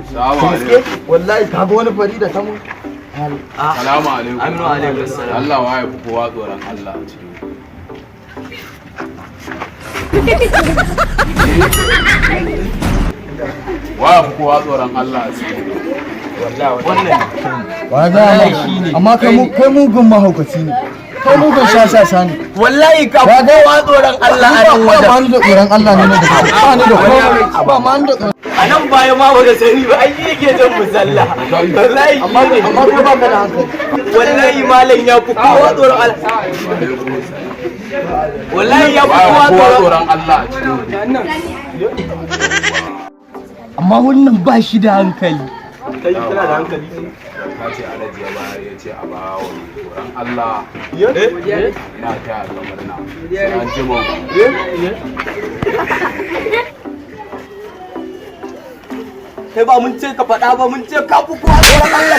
Salamu alaikum. Wallahi ka ga wani fari da ta mu. Salamu alaikum. Aminu, alaikum salam. Allah, wa ya fi kowa tsoron Allah a cikin ku? Wa ya fi kowa tsoron Allah a cikin ku? Wannan. Wa ga? Amma kai mugun mahaukaci ne. Kai mugun shashasha ne. Wallahi ka fi kowa tsoron Allah a nan Ba wajen. ma ni da tsoron Allah ne na da kai. Ba ni da komai. Ba ma ni da tsoron. A nan baya ma baka sani ba, ai yake jan musalla wallahi. Amma amma kai ba ka da hankali. Wallahi malam ya fi kowa tsoron Allah. Wallahi ya fi Wa ya kowa fi kowa tsoron tsoron Allah a cikin ku? Amma wannan ba shi da hankali. Kai kana da hankali? Ka ce Alhaji ya bayar, ya ce a ba wa mai tsoron Allah. Ina taya ka murna. Sai an jima ku. Kai, ba mun ce ka faɗa ba, mun ce ka fi kowa tsoron Allah.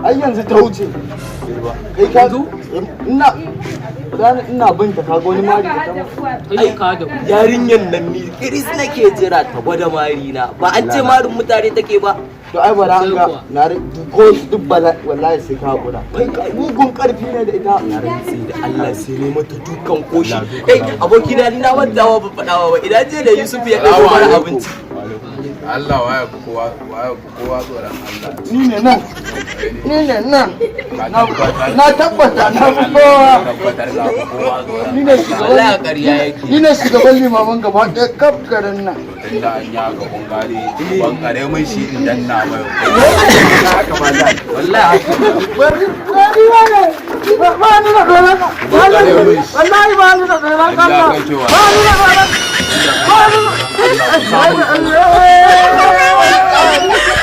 Ai yanzu ta wuce. Kai ka zo? Ina ina bin ta, kaga wani mari da ta mu. Ai yarinyar nan ni kiris nake jira ta gwada mari na. Ba an ce marin mutane take ba? To ai bara an ga na ko duk bala, wallahi sai ka hakura. Kai ka mugun karfi ne da ita. Na rantse da Allah sai ne mata dukan koshi. Kai abokina, ni na mantawa ba faɗawa ba, idan je da Yusuf ya ɗauko Salamu mana alaikum. abinci. Allah, wa ya fi kowa tsoron Allah a cikin Ni ne nan. Ni ne nan. Ka tabbatar? Na tabbata na fi kowa. Tabbatar ka fi kowa tsoron Ni ne shugaban. Wallahi ƙarya yake. Ni ne shugaban limaman gaba ɗaya kaf garin nan. Tunda an yi haka, kun gane, ban kare mun shi in danna mai. Wallahi. Bari bari ne. Ba ni da tsoron Ban kare mun shi. Wallahi ba ni da tsoron Allah Allah. kake wa. Ba ni da tsoron.